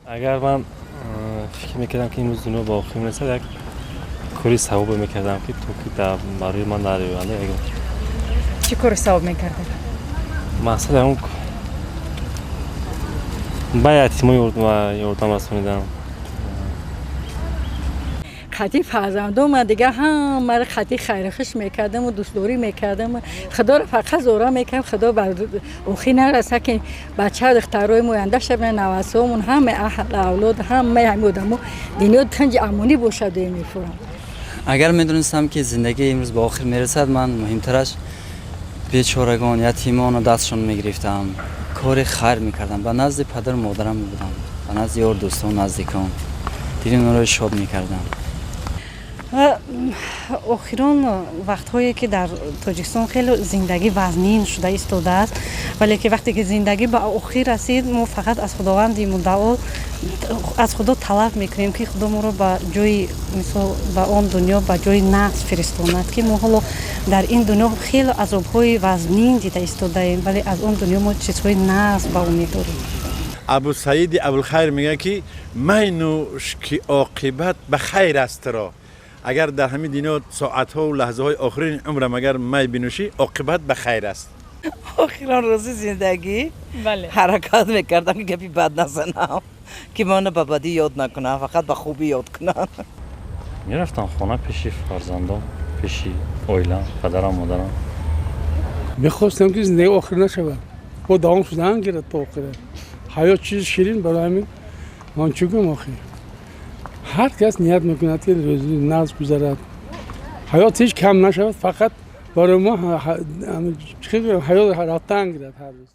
Агар ман фикр мекардам, ки имрӯз дунё ба охир мерасад, як кори савобе мекардам, ки то ки барои ман дар оянда. Чӣ кори савоб мекардед? Мақсад ҳамон ба ятимо ёрдам расонидам. Қати фарзандон ман дигар ҳамаро қати хайрухуш мекардаму дӯстдорӣ мекардам. Худоро фақат зора мекардам, Худо бар охир нараса, ки бача духтарои мо оянда шабна, навасомон, ҳама аҳл авлод, ҳамаи ҳами одамо дунё тинҷ амонӣ бошад, мефурам. Агар медонистам, ки зиндагӣ имрӯз ба охир мерасад, ман муҳимтараш бечорагон, ятимонро дастшон мегирифтам, кори хайр мекардам, ба назди падару модарам мебудам, ба назди ёр, дӯстон, наздикон, дили онро шод мекардам. Охирон вақтҳое ки дар Тоҷикистон хеле зиндагӣ вазнин шуда истодааст, вале ки вақте ки зиндагӣ ба охир расид, мо фақат аз Худованди мутаол, аз Худо талаб мекунем, ки Худо моро ба ҷои, мисол, ба он дунё, ба ҷои нағз фиристонад, ки мо ҳоло дар ин дунё хеле азобҳои вазнин дида истодаем, вале аз он дунё мо чизҳои нағз ба умед дорем. Абу Саиди Абулхайр мегӯяд, ки майнӯш, ки оқибат ба хайр аст туро. Агар дар ҳамин дунё соатҳову лаҳзаҳои охирини умрам агар май бинӯшӣ, оқибат ба хайр аст. Охирон рӯзи зиндагӣ ҳаракат мекардам, ки гапи бад назанам, ки мана ба бадӣ ёд накунам, фақат ба хубӣ ёд кунам. Мерафтам хона, пеши фарзандон, пеши оилам, падарам, модарам. Мехостам, ки зиндагӣ охир нашавад, бо давом шудан гирад то охира. Ҳаёт чизи ширин, барои ҳамин ман чӣ гӯям, охир ҳар кас ният мекунад, ки рӯзи нағз гузарад, ҳаёт ҳеҷ кам нашавад, фақат барои мо ҳаёт рафтан гирад ҳар рӯз.